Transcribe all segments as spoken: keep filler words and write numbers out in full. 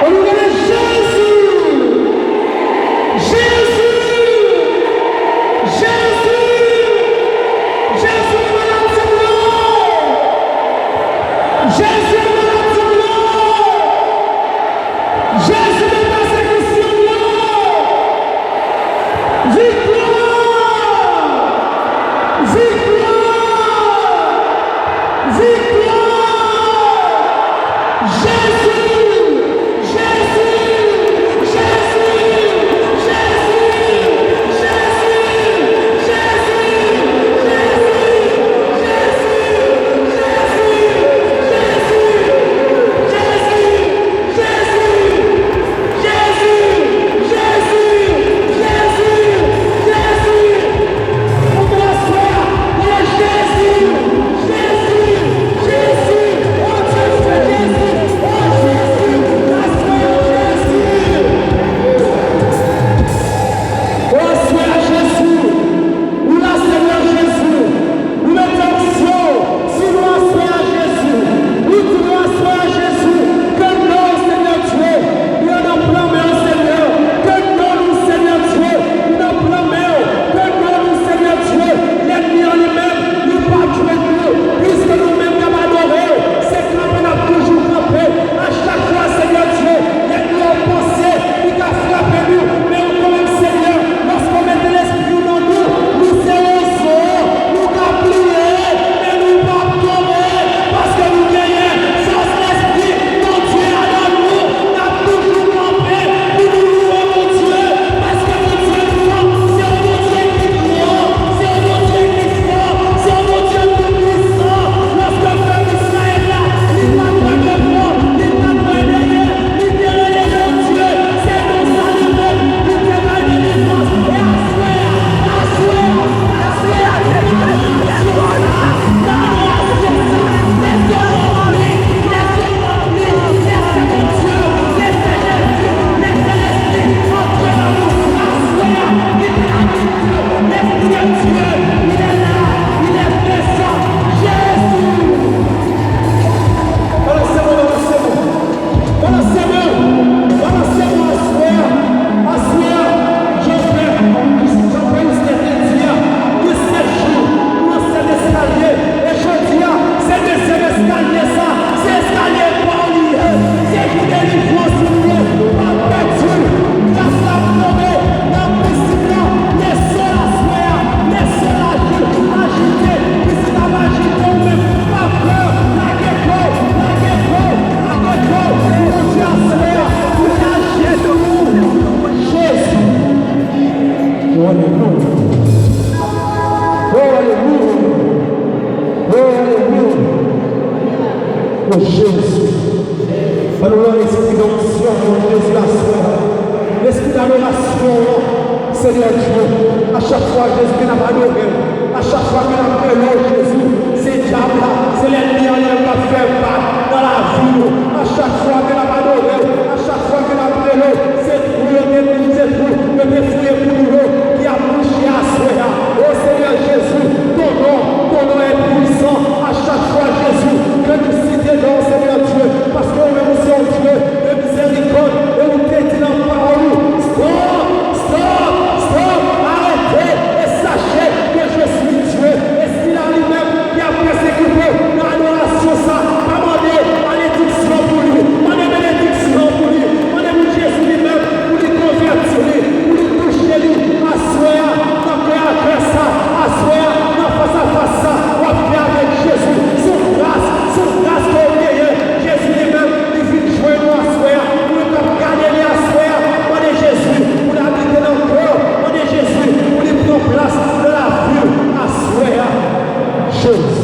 Ou rele Jezi! Jezi! Jezi! Jezi, maladi m nan! Jezi, maladi m nan! Jezi, nan pèsekisyon m yo! Viktwa! Viktwa! Viktwa! Jezi! Jezi! Jezi! Jezi! Jezi! Jezi! Jezi! Jezi! Pou aswè a, o Jezi! Jezi! Jezi! O Dye fè Jezi! O Jezi! Aswè a Jezi! O aswè a Jezi! Ou la, Senyè Jezi! Ou mete onksyon sou nou aswè a Jezi. Ou di nou aswè a Jezi, ke non w, Senyè Dye, li nan plan men w, Senyè. Ke non nou, Senyè Dye, li nan plan men w. Ke non nou, Senyè Dye, lènmi an li menm, li p ap jwenn nou. Piske nou menm k ap adore w, se kanpe n ap toujou kanpe. A chak fwa, Senyè Dye, lènmi an panse li ka frape nou, men ou konn, Senyè, lòske w mete Lespri w nan nou, nou se ozo, nou ka pliye, men nou p ap tonbe, paske nou genyen fòs Lespri Bondye a nan nou. N ap toujou kanpe pou nou louwe Bondye, paske Bondye nou an, se yon Bondye ki gran, se yon Bondye ki fò, se yon Bondye toupwisan. Lòske pèp Izrayèl la, li t ap wè devan, li t ap wè dèyè, li te rele Bondye, se konsa li menm, li te bay delivrans. E aswè a, aswè a, aswè a, se nan adorasyon sa, nan adorasyon sa, lèse ranpli, lèse ranpli, lèse Bondye, lèse Jezi, lèse Lespri antre nan nou. Aswè a, li te la. L'Esprit de Dieu, il est là, il est présent. Jésus! Balanse men, balanse men. Balanse men. Balanse men aswè a. Aswè a, jan Pè, jan Pè Ernest te di a, gen sèt jou pou nan sèt eskalye. E jodi a, se dezyèm eskalye sa, se eskalye pa w li ye. Se jou delivrans ou li ye. Pa pèdi. Gras la ap tonbe nan prensip la. Lèse aswè a, lèse lajil ajite. Pitit ap ajite ou menm. Pa pè. Lage kò w, lage kò w, lage kò w. Bondye aswè a, pou l aji sou ou. Jezi. O alelouya. O alelouya. O alelouya. O Jezi. Ann nou lòd lespri donksyon, non Jezi, aswè a. Lespri dadorasyon an, Senyè Dye. A chak fwa, Jezi, ke n ap adore w, a chak fwa ke n ap rele w, Jezi, se dyab la, se lènmi an li menm k ap fè bak nan lavi nou. A chak fwa ke n ap adore w, a chak fwa ke n ap rele w, se twou yo te, se twou yo te fouye pou nou yo ki ap mouche aswè a. O Senyè Jezi, ton non, ton non est puissant. A chak fwa, Jezi, ke nou site non w, Senyè Dye, paske ou menm ou se yon Dye de mizèrikòd, e ou te di nan pawòl ou, stop, stop, stop, arrêtez et sachez que je suis Dieu. E sila li menm ki ap pèsekite w nan adorasyon sa, pa mande malediksyon pou li, mande benediksyon pou li, mande pou Jezi li menm, pou li konvèti li, pou li touche li aswè a, nan kè a kè sa, aswè a, nan fas a fas sa, w ap fè avèk Jezi, sou gras, sou gras ke w genyen, Jezi li menm, li vin jwenn ou aswè a, ou menm k ap gade li aswè a, mande Jezi pou l abite nan kè w, mande Jezi pou li pran plas nan lavi w aswè a. Jezi,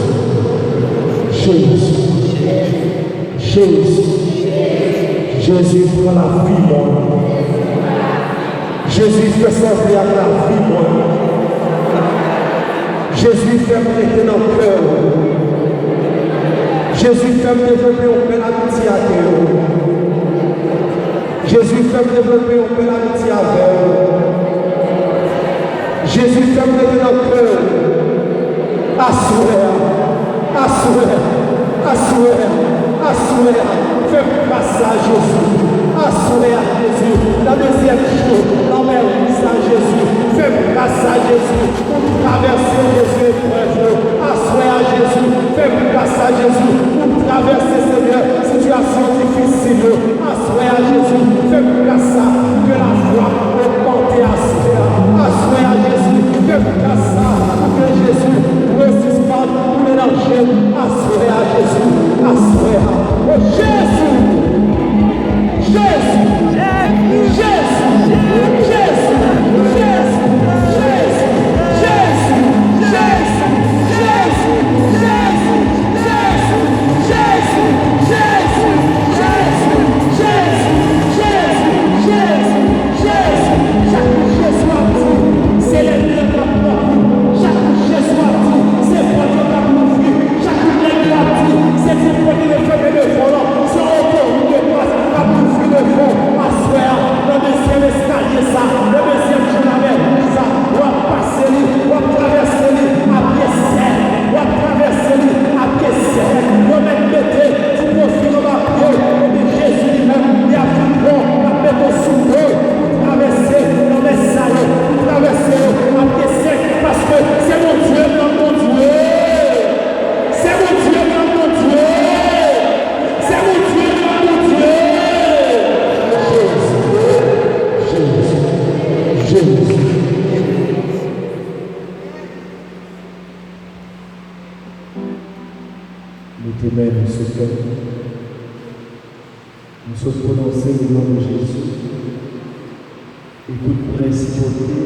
Jezi, Jezi, Jezi pran lavi mwen. Jezi fè sanble ak lavi mwen. Jezi fè m rete nan kè w. Jezi fè m devlope yon bèl amitye avè w. Jezi fè m devlope yon bèl amitye avè w. Jezi fè m rete nan kè w. Aswè a, aswè a, aswè a, aswè a, fè m gras sa Jezi. Sot pwononse le non de Jezi, e tout prensipalite,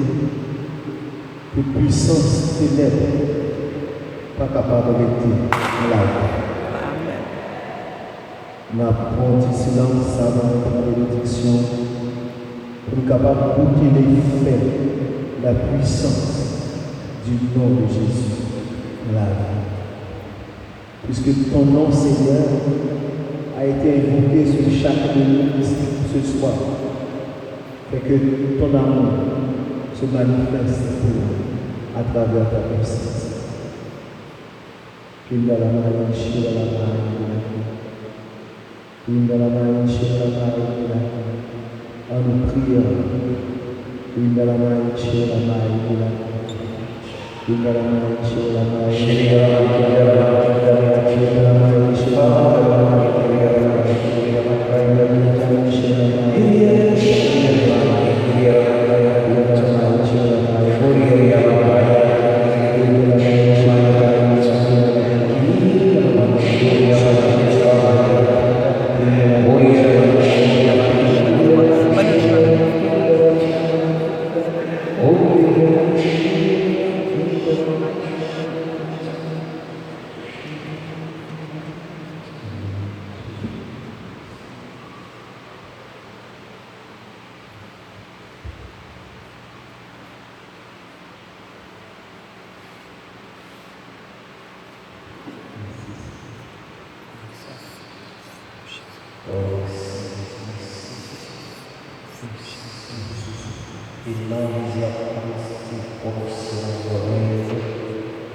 tout pwisans tenèb pa kapab rete nan lavi. N ap pran ti silans sa nan benediksyon pou n kapab goute lefè, la puissance du nom de Jésus nan lavi. Puisque ton nom, Seigneur, a été invoqué sur chacun de nous ici ce soir, fais que ton amour se manifeste pour nous à travers ta puissance. Inda la mayi shira la mayi. Inda la mayi shira la mayi. An nou priye. Inda la mayi shira la mayi. E nan Jezi ap kòmanse pwononse nan zòrèy yo,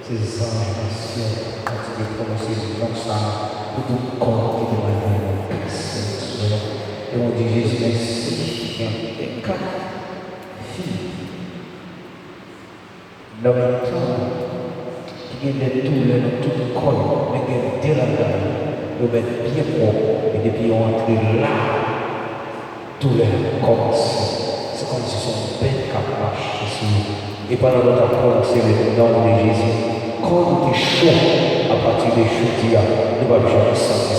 se zanj nan syèl kontinye pwononse non sa a pou tout kò ki te malad yo, Seyè. E nou di Jezi mèsi, gen kat fi nan mitan nou ki gen de doulè nan tout kò yo, men gen de ladan yo, yo mèt byen pwòp, e depi yo antre la, doulè a kòmanse. Se kòmsi se yon bèt k ap mache sou yo. E pandan nou t ap pwononse le non de Jezi, kò nou te cho apati de jodi a, nou p ap janm santi